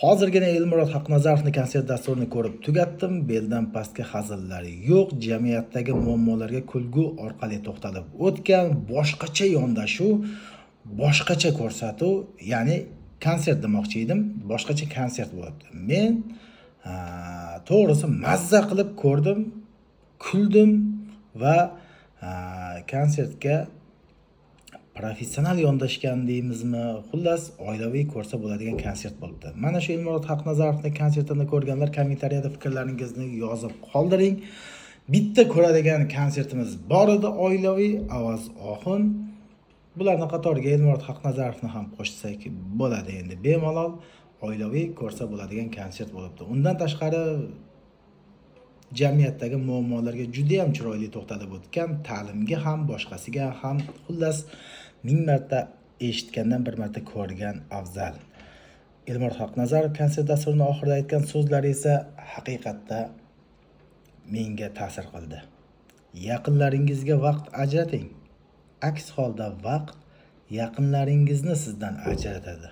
Hozirgina Elmurod Haqnazarovni konsert dasturini ko'rib tugatdim. Beldan pastki hazillar yo'q, jamiyatdagi muammolarga kulgu orqali to'xtalib o'tgan boshqacha yondashuv, boshqacha ko'rsatuv, ya'ni konsert demoqchi edim, boshqacha konsert bo'libdi. Men to'g'risi mazza qilib ko'rdim, kuldim va konsertga professional yondashgan deymizmi, xullas, oilaviy ko'rsa bo'ladigan konsert bo'libdi. Mana shu Elmurod Haqnazarovni konsertini ko'rganlar kommentariyada fikrlaringizni yozib qoldiring. Bitta ko'radigan konsertimiz bor edi oilaviy, Avaz Oxun. Bularni qatoriga Elmurod Haqnazarovni ham qo'shsak bo'ladi endi bemalol oilaviy ko'rsa bo'ladigan konsert bo'libdi. Undan tashqari jamiyatdagi muammolarga judayam chiroyli to'xtalib o'tgan, ta'limga ham, boshqasiga ham, xullas, ming marta eshitgandan bir marta ko'rgan afzal. Elmurod Haqnazarov konsert dasturini oxirida aytgan so'zlari esa haqiqatda menga ta'sir qildi. Yaqinlaringizga vaqt ajrating. Aks holda vaqt yaqinlaringizni sizdan ajratadi.